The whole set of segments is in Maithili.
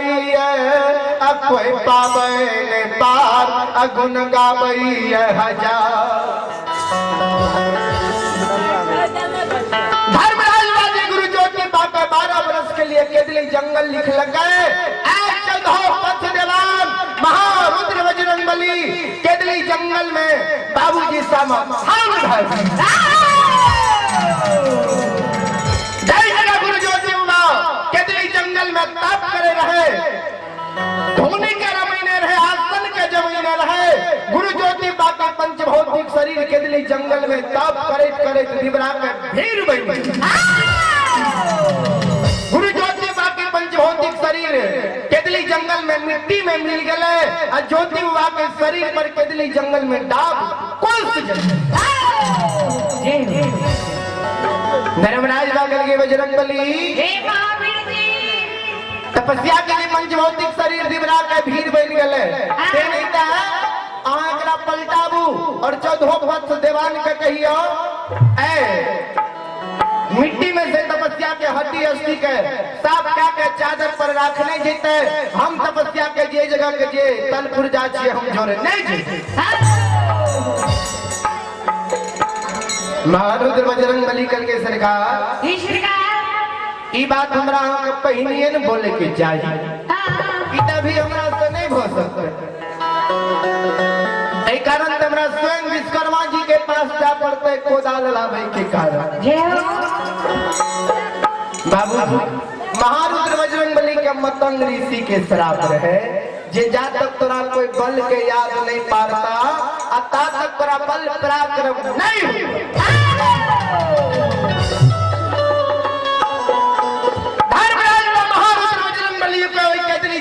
गाबैया आ कोई पाबै ने पार आ गुण गाबैया हजार। धर्मराज बाजी गुरु ज्योति बाबा 12 बरस के लिए केदली जंगल लिख लग गए। पथ देवान महारुद्र बजरंग बली केदली जंगल में बाबूजी सामा जय जगह गुरु ज्योति बाबा केदली जंगल में तप करे रहे, धोनी के रमैने रहे, आसन के जमीने रहे। गुरु ज्योति बाबा पंच भौतिक शरीर केदली जंगल में तप करे करे दिबरा के भीड़ बन गई। गुरु ज्योति बाबा पंच भौतिक शरीर केदली जंगल में मिट्टी में मिल गए और ज्योति बाबा के शरीर पर केदली जंगल में डाब कुल जल। धर्मराज बागल के बजरंग बली तपस्या के लिए पंच भौतिक शरीर दिबरा के भीड़ बन गए। से नहीं त अहाँ एकरा पलटाबू और 14 वत्स देवान के कहियो ए मिट्टी में से तपस्या के हड्डी अस्थि के साफ क्या के चादर पर रखने जेते, हम तपस्या के जे जगह के जे तलपुर जा छिए हम जोरे नहीं जेते। महारुद्र बजरंग बली कल के सरकार ई बात हमरा अहाँ के पहिनिए न बोले के चाही, ई तभी हमरा से नहीं भ सकते। एहि कारण त हमरा स्वयं विश्वकर्मा जी के पास जा पड़ते कोदाल लाबै के कारण। बाबूजी महारुद्र बजरंग बली के मतंग ऋषि के श्राप रहे जे जा तक तोरा कोई बल के याद नहीं पारता आ ता तक तोरा बल पराक्रम नहीं।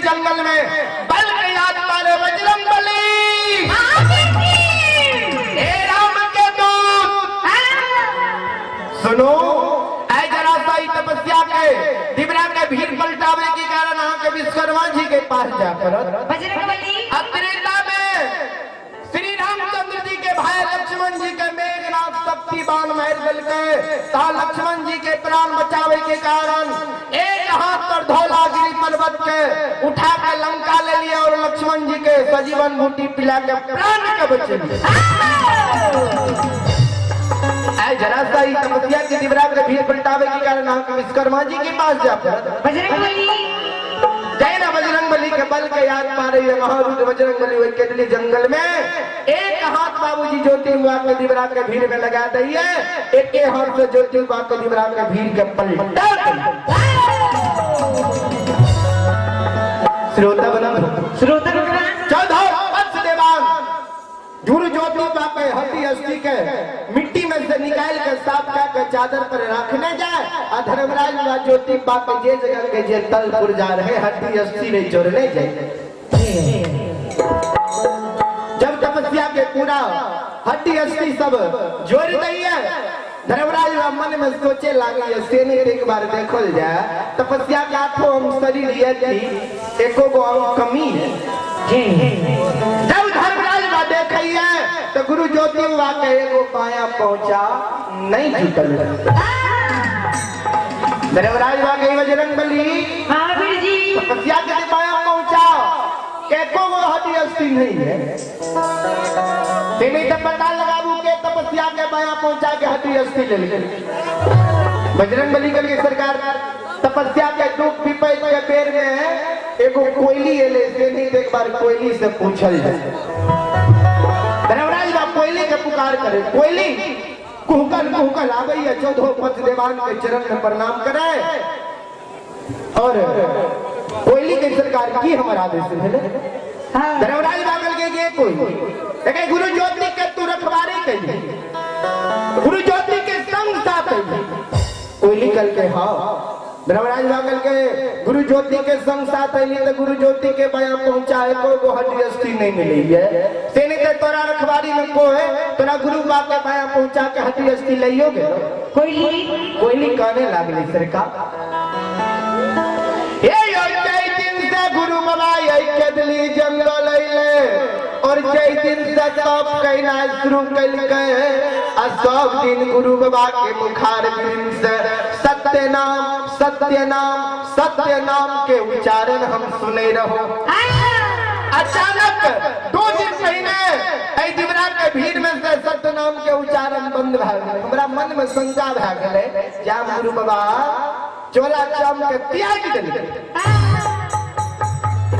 जंगल में बल के याद पारे बजरंग बली हे राम के दूत सुनो, ऐ जरा सा तपस्या के दिबरा के भीड़ पलटावे के कारण अहाँ के विश्वकर्मा जी के पास जा करत। बजरंग बली त्रेता में श्री रामचंद्र जी के भाई लक्ष्मण जी के मेघनाथ शक्ति बाण मार देलकै ता लक्ष्मण जी के प्राण बचावे के कारण एक हाथ पर धौलागिरी पर्वत के उठा के लंका ले लिया और लक्ष्मण जी के सजीवन बूटी पिला के प्राण के बचे। जरा सा ही तपस्या की दिवरा के भीड़ पलटावे के कारण विश्वकर्मा जी के पास जा बजरंग बली जय ना बजरंग बली के बल के याद पा रही है महारुद्र बजरंग बली वही केदली जंगल में एक हाथ बाबूजी ज्योति हुआ के दिवरा के भीड़ में लगा दी है, एक हाथ से ज्योति हुआ के दिवरा के भीड़ के पलटा। श्रोता बना श्रोता बना 14 वत्स देवान गुरु ज्योति बापे हड्डी अस्थि के मिट्टी में से निकाल के साफ कर के चादर पर रखने जाए और धर्मराज बा ज्योति बापे जे जगह के जे तलपुर जा रहे हड्डी अस्थि नहीं जोड़ने जाए। जब तपस्या के पूरा हड्डी अस्थि सब जोड़ दी है धर्मराज मन में सोचे लागे से नहीं एक बार देखल जाए तपस्या के आठों अंग शरीर ये थी एको गो अंग कमी है। जब धर्मराज बा देखिए तो गुरु ज्योति बा के एगो पाया पहुंचा नहीं जुटल। धर्मराज बा के बजरंग बली महावीर जी तपस्या के पाया पहुंचा एको गो हड्डी अस्थि नहीं है। ते नहीं तो पता लगाबू के तपस्या के बाया पहुंचा के हड्डी अस्थि ले ले। बजरंग बली कल के सरकार तपस्या के दुख विपद के बेर में एगो कोयली एले से नहीं एक बार कोयली से पूछल जाए। धर्मराज बा कोयली के पुकार करे, कोयली कुहकल कुहकल आबैया 14 पंच देवान के चरण में प्रणाम करे और कोयली के सरकार की हमारा आदेश भेले। धर्मराज बागल के गे कोई देखे गुरु ज्योति के तू रखवारी कही, गुरु ज्योति के संग साथ कोयली कल के हाँ। धर्मराज बागल के गुरु ज्योति के संग साथ अली तो गुरु ज्योति के बयां पहुंचा है कोई गो हड्डी अस्थि नहीं मिली है। से नहीं तो तोरा रखवारी में को है तोरा गुरु बाप के बयां पहुंचा के हड्डी अस्थि लइयोगे। कोयली कोयली कहने लागली सरकार ये दिन से गुरु बाबा यही केदली जंगल अइले और जय दिन से तप कहना शुरू कल गए आ सब दिन गुरु बाबा के मुखार बिंद से सत्य सत्य नाम सत्य नाम सत्य नाम के उच्चारण हम सुने रहो। अचानक 2 दिन पहिने एहि दिवरा के भीड़ में से सत्य नाम के उच्चारण बंद भए गेलै। हमरा मन में शंका भए गेलै जाम गुरु बाबा चोला चाम के त्याग देलकै,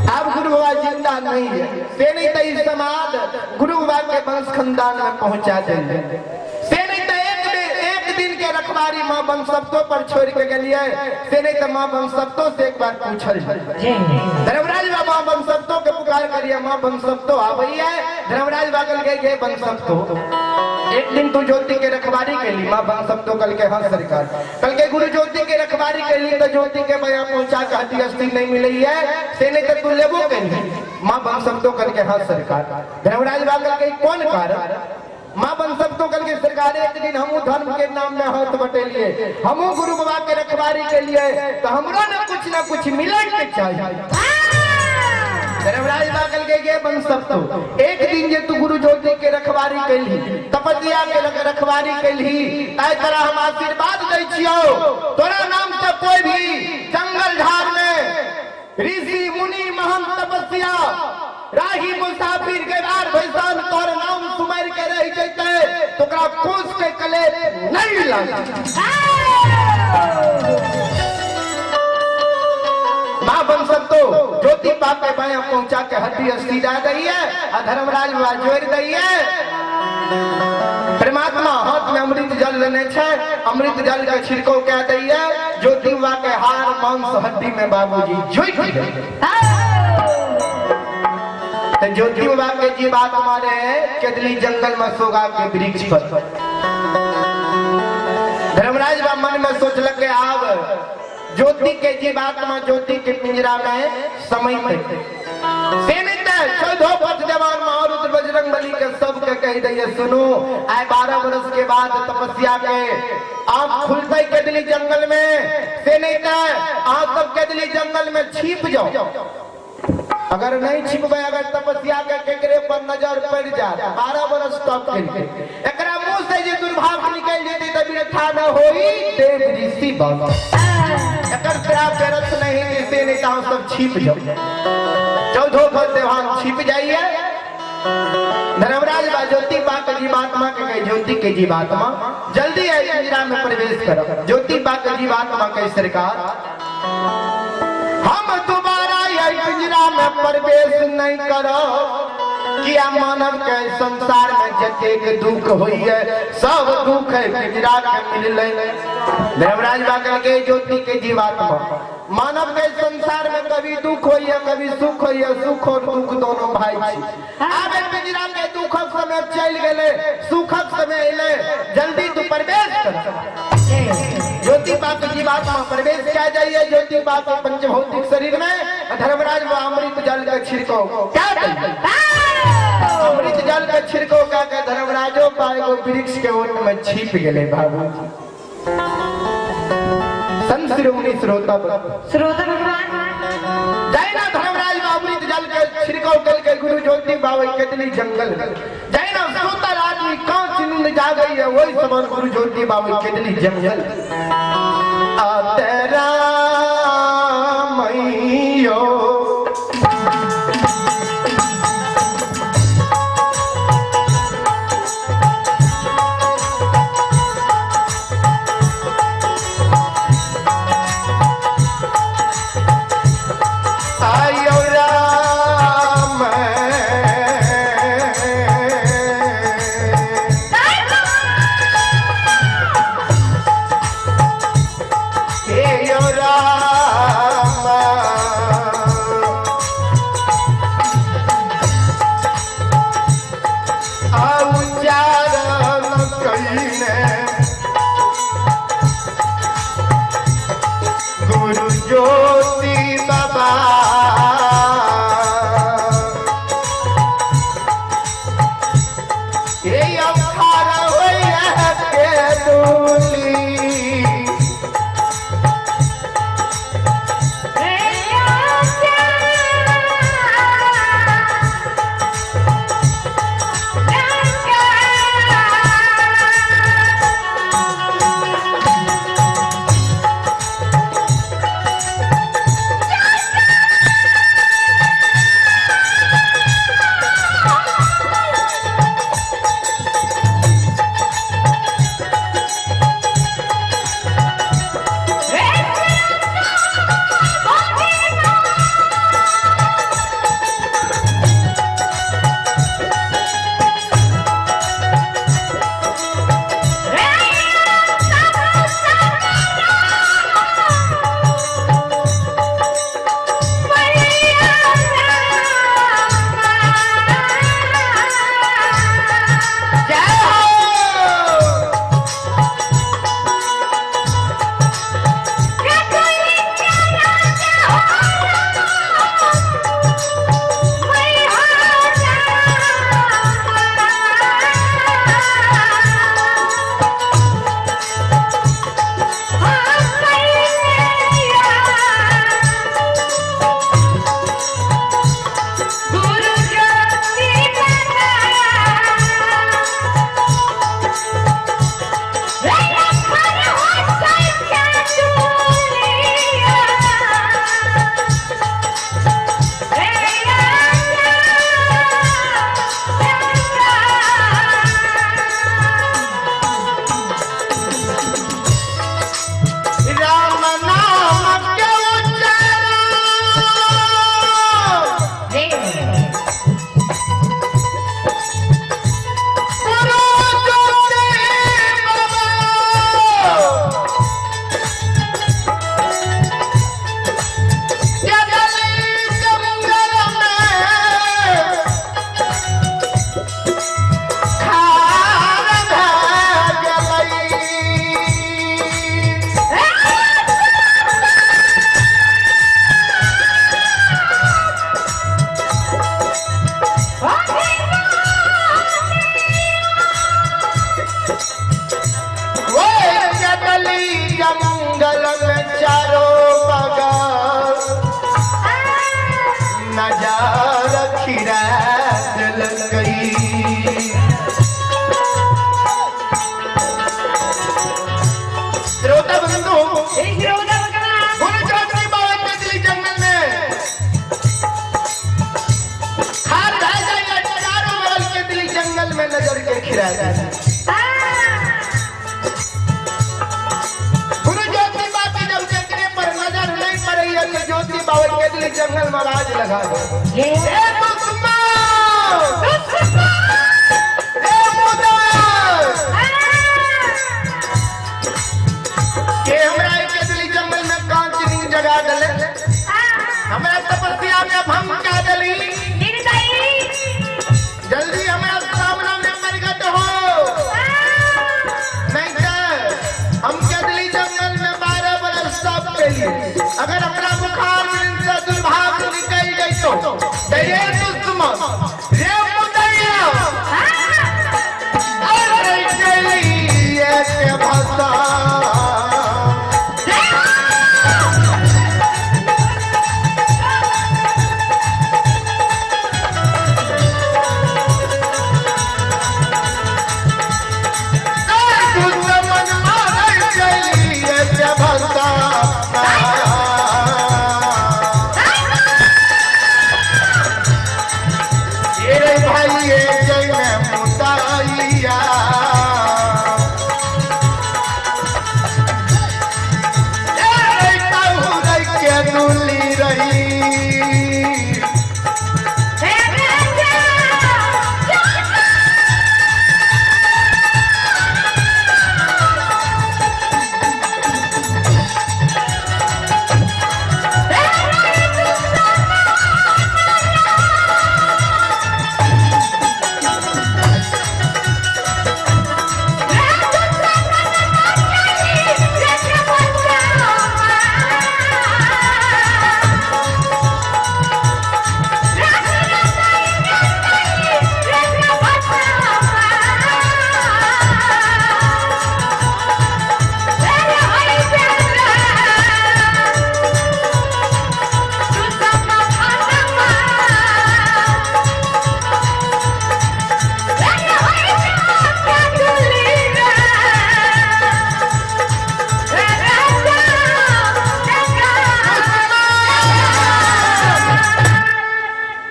अब गुरु बाबा जिंदा नहीं है, से नहीं तो इस समाज गुरु बाबा के वंश खानदान में पहुंचा देंगे, से नहीं तो एक दिन के रखवारी माँ वंशत्व पर छोड़ के गलिए, से नहीं तो माँ वंशत्व से एक बार पूछल। धर्मराज बाबा माँ वंशत्व के पुकार करिए, माँ वंशत्व आबई है। धर्मराज बाबा गए गए वंशत्व एक दिन तू ज्योति के रखवारी के लिए, माँ वंशत्व कल के हाँ सरकार कल के गुरु ज्योति के रखवारी के लिए तो ज्योति के बया पहुंचा के हड्डी अस्थि नहीं मिली है, से नहीं तो तू लेबो के लिए। माँ वंशत्व कल के हाँ सरकार। धर्मराज बाबा के कौन कारण? माँ वंशत्व कल के सरकार एक दिन हमू धर्म के नाम में हाथ बटेलिए, हमू गुरु बाबा के रखवारी के लिए तो हमरो न कुछ मिले के चाहिए। धर्मराज बागल के गे वंशत्व एक दिन जे तू गुरु ज्योति के रखवारी कैली, तपस्या के रखवारी कैली, ताई तरह हम आशीर्वाद दै छियौ, तोरा नाम से कोई भी जंगल झाड़ में ऋषि मुनि महंत तपस्या राही मुसाफिर के बार भैसान तोर नाम सुमर के रह जैते तो ओकरा कोस के कले नहीं लागे। माँ वंशत्व ज्योति पापे बाया पहुंचा के हड्डी अस्थि दे दी है और धर्मराज बाबा जोड़ दी है। परमात्मा हाथ में अमृत जल लेने छे, अमृत जल के छिड़काव कह दी है, ज्योति बाबा के हार मांस हड्डी में बाबूजी जुट गए। तो ज्योति बाबा के जीवात्मा ने केदली जंगल में सोगा के वृक्ष पर। धर्मराज बाबा मन में सोचलक के आब ज्योति के जीवात्मा ज्योति के पिंजरा में समय से नहीं 14 पथ देवान महारुद्र बजरंग बली के सब के कह दिए सुनो आए 12 बरस के बाद तपस्या के आप खुलते केदली जंगल में, से नहीं आप सब केदली जंगल में छिप जाओ, अगर नहीं छिपबे अगर तपस्या के केकरे पर नजर पड़ जाए 12 बरस तक के एकरा मुंह से जे दुर्भाग्य निकल जेते त वृथा न होई देव ऋषि बाबा एकर श्राप के रस नहीं से नहीं तो सब छिप जाओ। 14 भर देवान छिप जाइए। धर्मराज बा ज्योति बा के जीवात्मा के कहे ज्योति के जीवात्मा जल्दी आई पिंजरा में प्रवेश करो। ज्योति बा के जीवात्मा के सरकार हम दोबारा यही पिंजरा में प्रवेश नहीं करो, किया मानव के संसार में जतेक दुख होई है सब दुख है पिंजरा के मिलले। धर्मराज बाबा के ज्योति के जीवात्मा मानव के संसार में कभी दुख होई है कभी सुख होई है, सुख और दुख दोनों भाई छी। आबे पिंजरा के दुखक समय चल गेले सुखक समय एले, जल्दी तू प्रवेश कर। ज्योति बाप के जीवात्मा प्रवेश किया जाइए ज्योति बाप के पंचभौतिक शरीर में। धर्मराज वो अमृत जल के छिड़काव क्या अमृत जल के छिड़काव क्या के धर्मराजो पाए वो वृक्ष के ओट में छिप गए बाबूजी। संत शिरोमणि श्रोता श्रोता भगवान जैना धर्मराज अमृत जल के छिड़काव करके गुरु ज्योति बाबा केतली जंगल जैना सुतल आदमी कांच नींद जा गई है वही समान गुरु ज्योति बाबा केतली जंगल आ तेरा मैयो गुरु ज्योति बाबा केदली जंगल में खार भए जाइए, चारों बगल केदली जंगल में नजर के खिरा जाए। गुरु ज्योति बाबा जब केकरे पर नजर नहीं पड़ैया तो ज्योति बाबा केदली जंगल में आवाज लगा दे, ए दुश्मन, ए मुदा, के हमरा केदली जंगल में कांच नींद जगा दले, हमरा तपस्या में भंग का दली, जल्दी हमरा सामना में प्रकट हो, नहीं तो हम केदली जंगल में 12 बरस तप के लिए अगर हमरा बुखार से दुर्भाग्य निकल गई तो रे दुश्मन, रे मुदैया, अरे चलिए के भाषा। दुश्मन मारे चलिए के भाषा। ये भाई ये जय में मुताइया, ए कहू रे के दुली रही।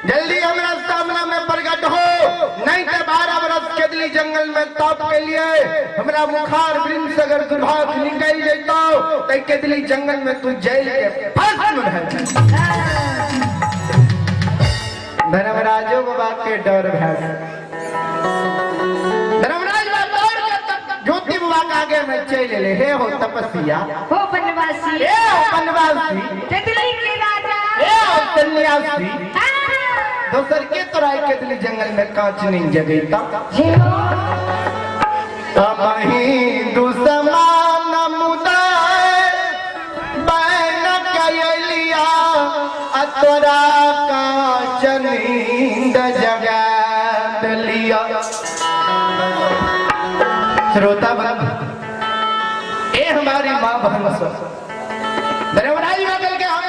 जल्दी हमरा सामना में प्रकट हो, नहीं तो 12 बरस केदली जंगल में तप के लिए हमरा बुखार वृंद से अगर दुर्भाग्य निकल जैतो तो केदली जंगल में तू जेल के फांस में भर। धर्मराजो बाबा के डर भय, धर्मराज बाबा दौड़ के ज्योति बाबा के आगे में चल ले, हे हो तपस्या, हो बनवासी, हे हो बनवासी, केदली के राजा, हे हो सन्यासी, दोसर के तोरा केदली जंगल में कांच नहीं जगैता। तबही दुश्मन मुदाय बैन कयलिया, तोरा कांच नींद जगा दिलिया। श्रोता बंधु, ए हमारी माँ बहन सब, धर्मराज बगल के हम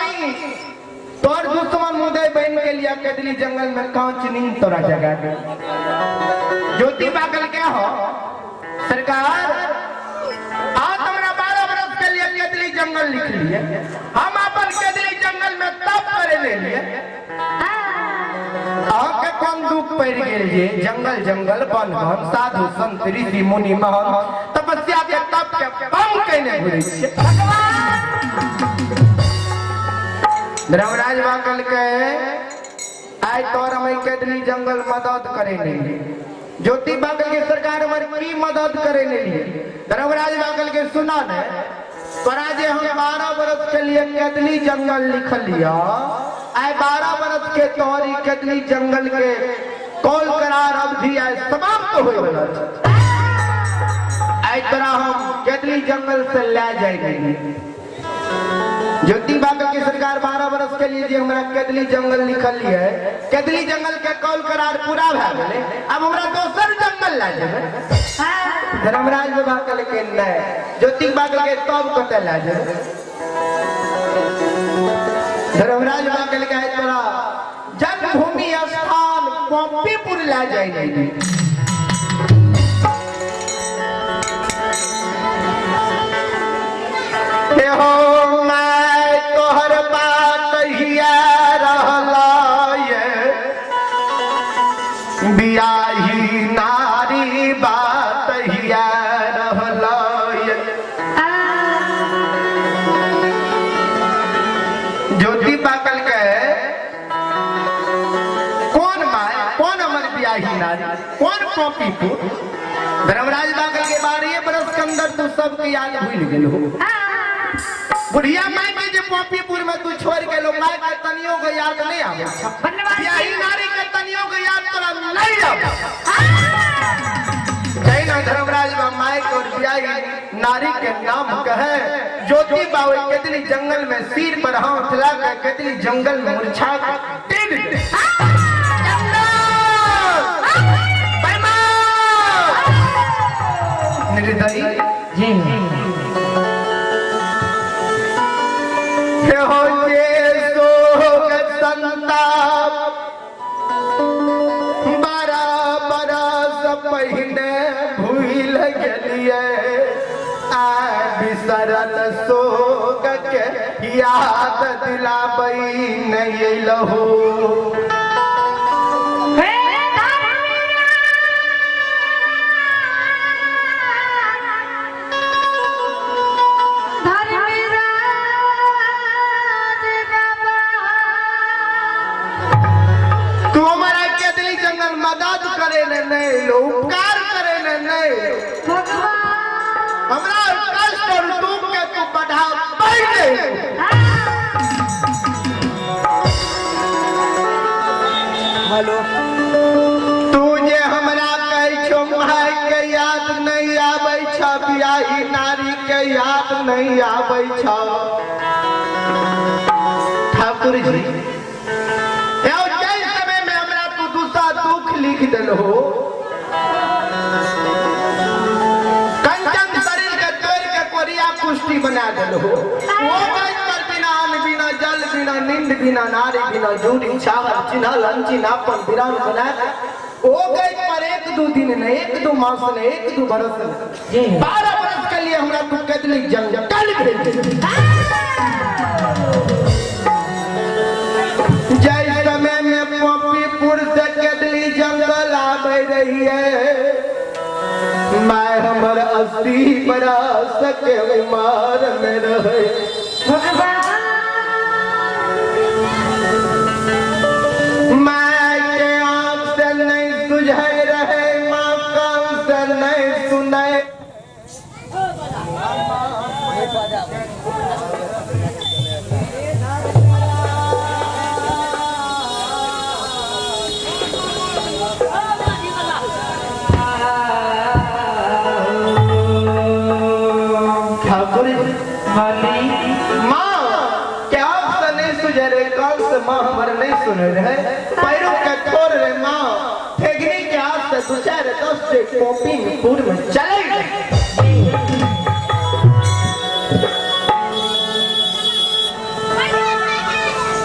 तोर दुश्मन मुदय बन के लिया केदली जंगल में कांच नींद तोरा जगा दे। ज्योति बागल क्या हो सरकार, आज हमरा 12 बरस के लिए केदली जंगल लिख लिए, हम अपन केदली जंगल में तप करे ले लिए, अहाँके कोन दुख पड़ गेल जे जंगल जंगल वन वन साधु संत ऋषि मुनि महान तपस्या के तप के बम केने घुरै छियै। धर्मराज बागल के आइ तोर हम केदली जंगल मदद करे नहीं, ज्योति बागल के सरकार हमर की मदद करे नहीं। धर्मराज बागल के सुना ने तोरा जे हम 12 बरस के लिए केदली जंगल लिख लिया, आइ 12 बरस के तोरी केदली जंगल के कॉल करार अवधि आइ समाप्त होय वाला छै, आइ तोरा हम केदली जंगल से ले जाय नहीं। ज्योति बागल के सरकार 12 बरस के लिए जे हमरा केदली जंगल लिखल है, केदली जंगल के कॉल करार पूरा भए गेलै, अब हमरा दोसर जंगल लए जेबै। धर्मराज बाबा कहलकै नहि, ज्योति बागल के तब कतऽ लए जेबै। धर्मराज बाबा कहलकै तोरा जन्मभूमि स्थान पॉम्पीपुर लए जाइ नहीं। हो बियाही नारी बात हिया रहलै। ज्योति पाकल के कौन my कौन अमर बियाही नारी कौन कॉपी पुर धर्मराज बाकल के 12 बरस के अंदर तू सबके याद भूल गेल हो। बुढ़िया माय के जे पॉपीपुर में तू छोड़ के लो my के तनियो के याद नहीं आवे, बियाही नारी के तनियो के याद तोरा नहीं आवे। जैना धर्मराज बा my के और बियाही नारी के नाम कहे ज्योति बावे केतली जंगल में सिर पर हाथ लगा केतली जंगल में मुरझा के निर्दयी जी हो जे शोक संताप 12 बरस पहिने भूल गेलिए आ बिसरल शोक के याद दिलाबै नहीं अयलहो। मदद करे ने नहीं लो, उपकार करे ने नहीं लो, हमरा कष्ट और दुख के तू बढ़ा दे। हेलो तू जे हमरा कहै छो my के याद नहीं आबै छ, बियाही नारी के याद नहीं आबै छ। ठाकुर जी दुख लिख दिलो कंचन शरीर के तोड़ के कोरिया कुश्ती बना दिलो, वो गज पर बिना अन्न बिना जल बिना नींद बिना नारी बिना जूरी चावल चिन्हल अनचिन्हापन बिरान बना वो गज पर 1-2 दिन नहीं 1-2 मास नहीं 1-2 बरस नहीं 12 बरस के लिए हमरा तू कदली जंगल भेज। जय समय में पॉपीपुर से केदली जंगल आबे रही है मैं हमर 80 बरस के उमर में रहे। मैं के आँख से नहीं सुझे रहे, माँ कान से नहीं सुने। माँ क्या से नहीं सुझे रे, कान से माँ हमर नहीं सुने रहे, पैरों के तोड़ रे माँ फेगनी के हाथ से 2-4 10 से कॉपी में पूर में चले गए।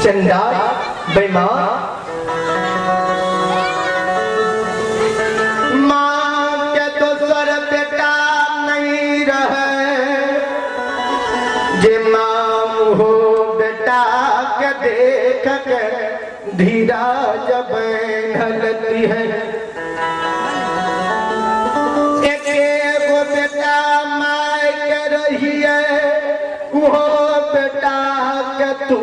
चंदा बेईमान माँ के दोसर बेटा नहीं रहे जे माँ हो बेटा के देख के धीरज बंधलती है। एक गो बेटा my के रहिए वो बेटा के तू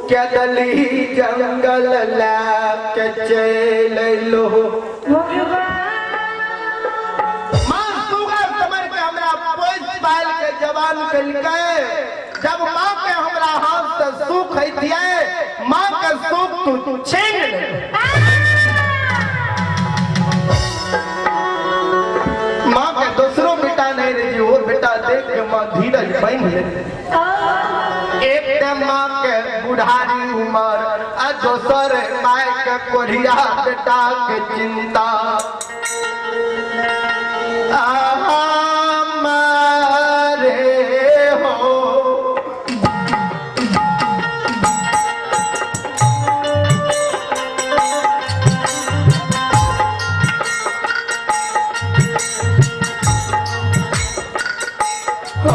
के दली जंगल ला के चल लो। माँ सुगर समर के हमरा पोस पाल के जवान कलके जब माँ के हमरा हाथ से सुख है माँ के सुख तू छीन ले। माँ के दूसरों बेटा नहीं रही वो बेटा देख के माँ धीरज बन ले। एक माँ के बुढ़ारी उमर आ दोसर my के कोढ़िया बेटा के चिंता। मारे हो Oh!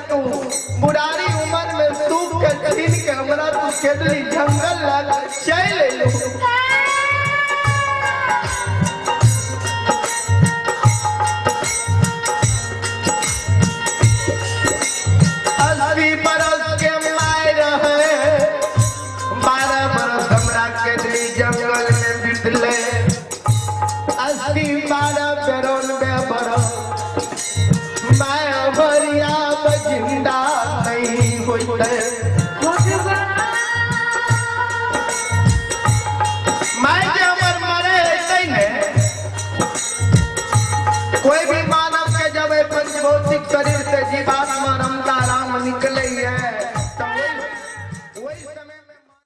तू बुढ़ारी उम्र में सूख के छीन के हमरा तू केदली जंगल लग चल एलू। 80 बरस के my रहे, 12 बरस हमरा केदली जंगल में बितले। 80 12 92 बरस मैं भरिया जिंदा नहीं होते। मैं जे हमर मरे नहीं ने, कोई भी मानव के जब पंचभौतिक शरीर से जीवात्मा